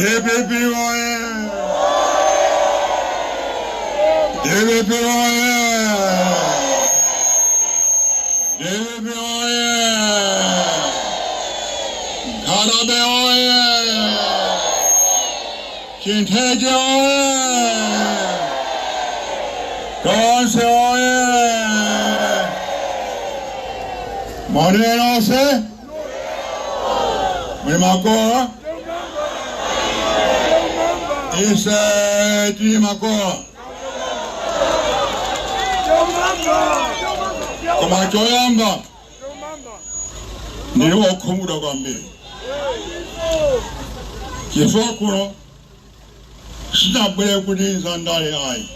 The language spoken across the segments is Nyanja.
DPP oye! DPP oye! DPP oye! Nkhata Bay oye! Chintheche oye! Tonse oye! Moni nonse? Muli makola? Ise tili makola. Koma choyamba ndili wokhumudwa kwambiri chifukwa kuno sinabwere kuti zandale ayi,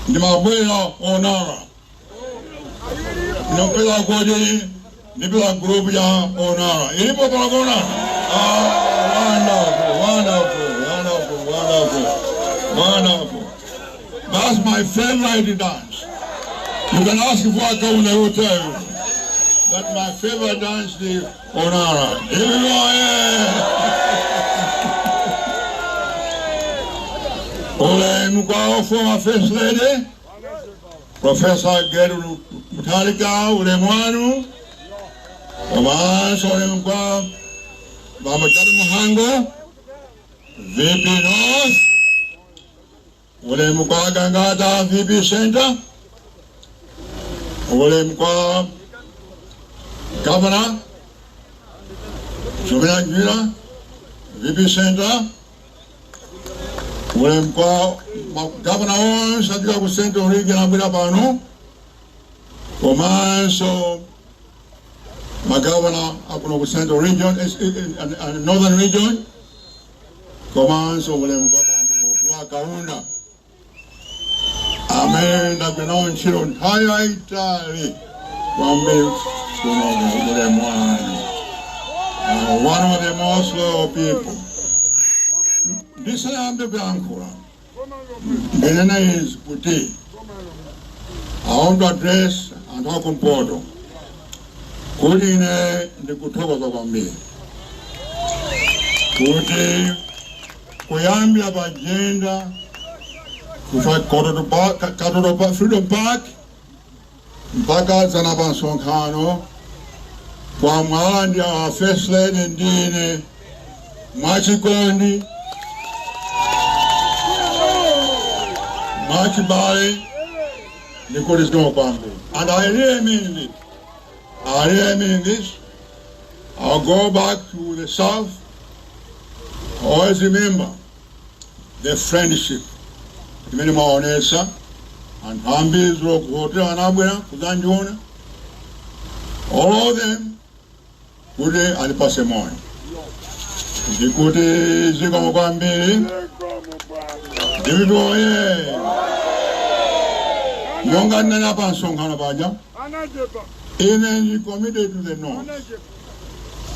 ndimabwera onara ndinopeza kuti ndipeza group ya onara ilipo pala onara. Ah, wonderful, wonderful, wonderful, wonderful, wonderful. That's my favorite dance. You can ask for a they will tell you that my favorite dance is Onara. Here we go, yeah. Ulemu kwa former First Lady, Professor Gertrude Mutharika, ulemu wanu. Komanso ulemu kwa Mama Jappie Mhango, VP North, ulemu kwa Gangata VP Center, ulemu kwa Governor Jumina Njira, VP Center, ulemu kwa Governor onse atika ku Central Region abwera pano, komanso magavana akuno ku Central Region and Northern Region, komanso ulemu kwa bantu wa Kaunda amene ndagwira nawo ntchito nthawi yayitali kwambiri kuno ulemu wanu. One of the most loyal people. Ndisayambe kuyankhula, ndinene izi kuti I want to address anthu akumpoto kuti ine ndikuthokoza kwambiri kuti kuyambira pa agenda kufa Katoto Freedom Park mpaka dzana pa msonkhano kwa mwalandi our First Lady ndine mwachikondi mwachibale ndikuti zikomo kwambiri. And I really mean this. I really mean this. I'll go back to the South. Always remember the friendship imene mwaonesa anthu ambiri kuhotela anabwera kudzandiona, all of them, kuti andipase moyo ndikuti zikomo kwambiri. DPP oye! Monga ndinena pa msonkhano paja, ine ndi committed to the North.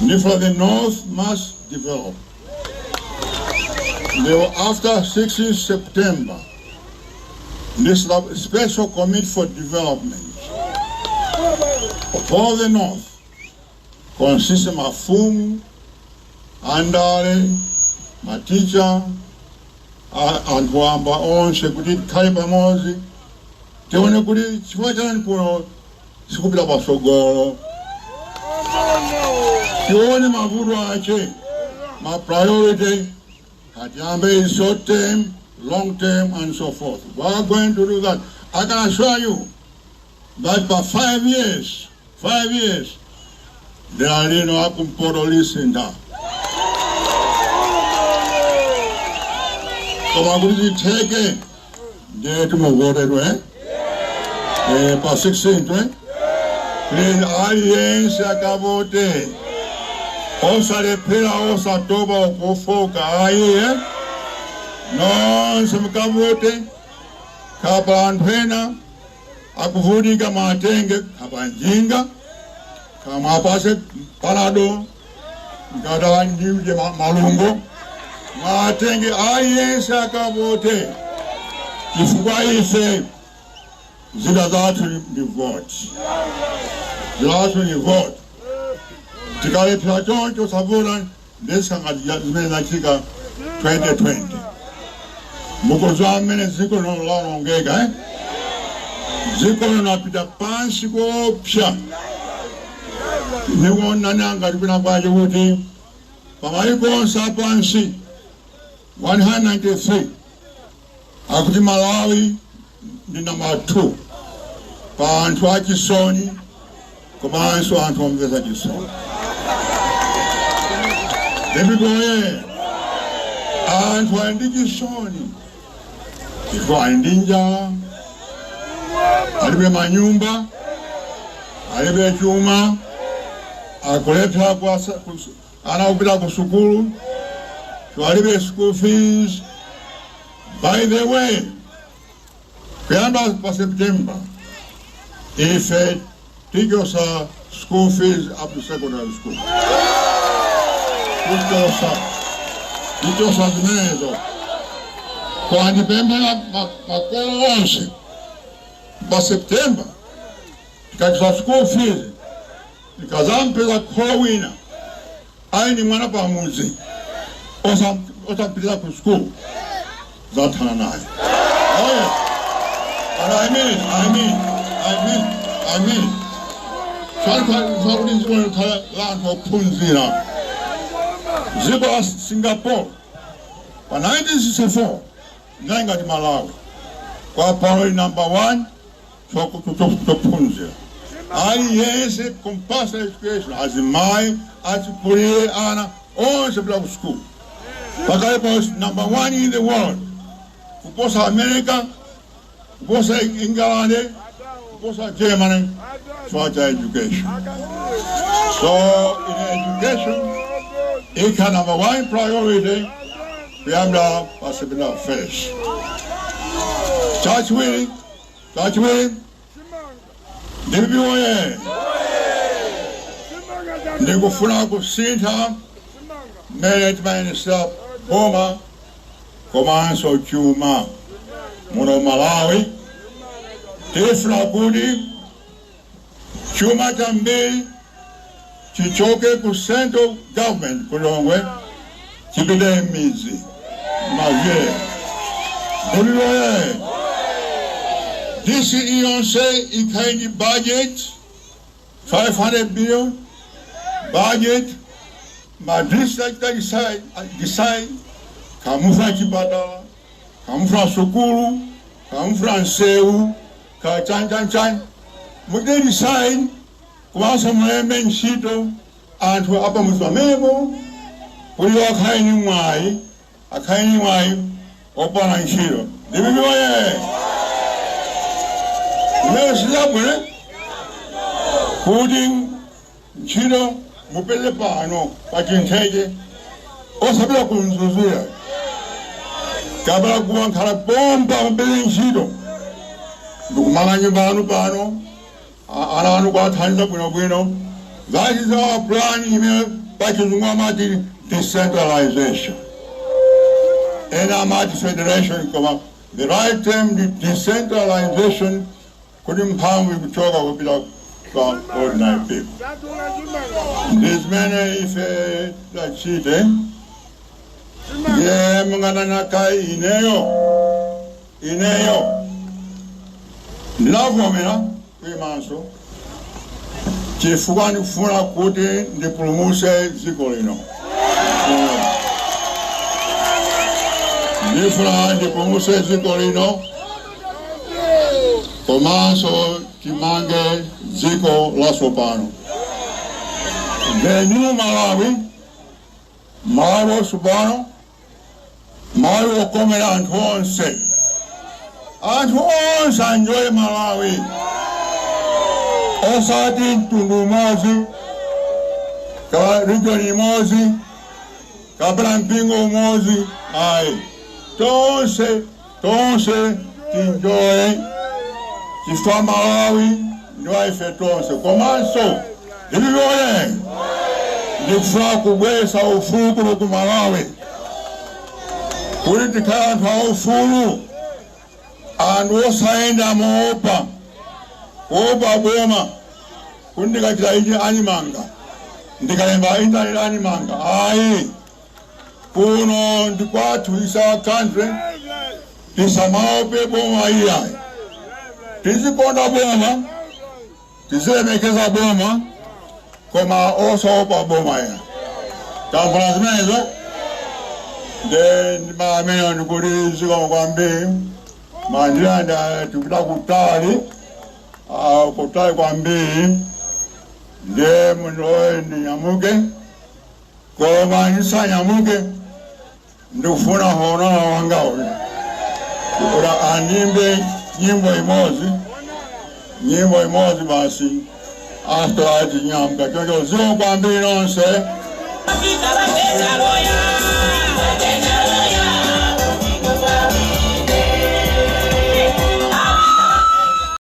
Ndifuna the North must develop. They after 16 September, this special committee for development for the North consists of mafumu, andale, maticha, anthu wamba onse kuti tikhale pamodzi tione kuti chifukwa chani kuno sikupita pasogolo, tione mavuto ache, ma priority katiyambe in short term, long term and so forth. We are going to do that. I can assure you that for 5 years, 5 years, dera lino akumpoto lisintha. Koma kuti zitheke ndiye timuvotedwe pa 16 eh? Please, aliyense akavote, osalephera, osatopa, kufoka ayi eh? Nonse mukavote. Kapa anthu ena akuvutika matenge kapa njinga kamapase panado ngata ndiuje malungo matenge, aliyense akavote chifukwa ife zida zathu ndi vote, zathu ndi vote. Tikalephera choncho savota. Ndesangati zimene zachitika 2020, mukudziwa mmene dziko lino laonongeka, eh? Dziko linapita pansi koopsa. Ndikuonani ngati kwina kwache kuti pamayiko onse apansi 193, akuti Malawi ndi namba 2 pa anthu achisoni komanso anthu omvetsa chisoni. Ndipikoye anthu ali ndi chisoni chifukwa ali ndi njala, alibe manyumba, alibe chuma, akulephera ana kupita ku sukulu, so alibe school fees. By the way, kuyamba pa September ife tichosa school fees up to secondary school. Kuchosa, tichosa zimenezo. Kwa ndipemphera makolo onse, pa September tikachosa school fees, tikazampeza kholo wina ali ni mwana pamudzi osapitira ku school, zathana naye. Oh yes. And I mean it, I mean it, I mean it, I mean it. Chakuti dziko likhala la anthu ophunzira. Dziko la Singapore pa 1964 inali ngati Malawi, kwa pano ili number one chophunzira. Aliyense compulsory education, azimayi, achikulire, ana onse kupita ku school. Pakali pa number one in the world, kuposa America, kuposa England, kuposa Germany, chifukwa cha education. So in education ikhala number one priority kuyambira pa September 1st. Chachiwiri, chachiwiri, DPP oye! Ndikufuna kusintha mmene timayendesera boma komanso chuma muno Malawi. Tifuna kuti chuma chambiri chichoke ku central government ku Lilongwe, chipite m'midzi, mavile. DPP oye! DCE yonse ikhale ndi budget, 500 billion budget. Ma district decide kamufuna chipatala, kamufuna sukulu, kamufuna nsewu, ka chani chani chani, muchite decide, komanso mulembe ntchito anthu apamudzi pamenepo kuti akhale ni mwayi, akhale ni mwayi opana ntchito. DPP oye! Imene sizabwino kuti ntchito mupeze pano pa Chintheche, osapita ku Mzuzuya kapena kuwankhala pompa. Mupeze ntchito ndikumanga nyumba anu pano, ana anu kuwathandiza bwinobwino. That is our plan, imene pachizungu amati decentralization, ena amati federation, koma the right term ndi decentralization, kuti mphamvu ikuchoka kupita kwa ordinary people. Ndi zimene ife tachite. Ye mungananaka ineyo, ineyo ndinavomera kuyimanso chifukwa ndikufuna kuti ndipulumuse dziko lino. Ndifuna ndipulumuse dziko lino komanso timange dziko latsopano, the new Malawi, Malawi watsopano, Malawi wokomera anthu onse. Anthu onse anjoye Malawi, osati mtundu umodzi ka region imodzi kapena mpingo umodzi, ayi. Tonse, tonse tinjoye chifukwa Malawi ndi wa ife tonse. Komanso DPP oye! Ndikufuna kubweza ufulu kuno ku Malawi, kuti tikhale anthu aufulu, anthu osayenda moopa, kuopa boma kuti ndikachita ichi animanga. Ndikalemba internet animanga. Ayi, kuno ndikwathu, is our country. Tisamaope boma iyayi. Tizikonda boma, tizilemekeza boma, koma osaopa boma ya. Tamvula zimenezo? Then maamene ndikuti zikomo kwambiri. Mandilanda tikupita kutali, kutali kwambiri. Ndiye mundiloye ndinyamuke, koma ndisanyamuke ndikufuna honana wanga uyu kuti andimbe nyimbo imodzi, nyimbo imodzi basi. After that tinyamuka. Choncho zikomo kwambiri nonse. Afrika bapeza loya.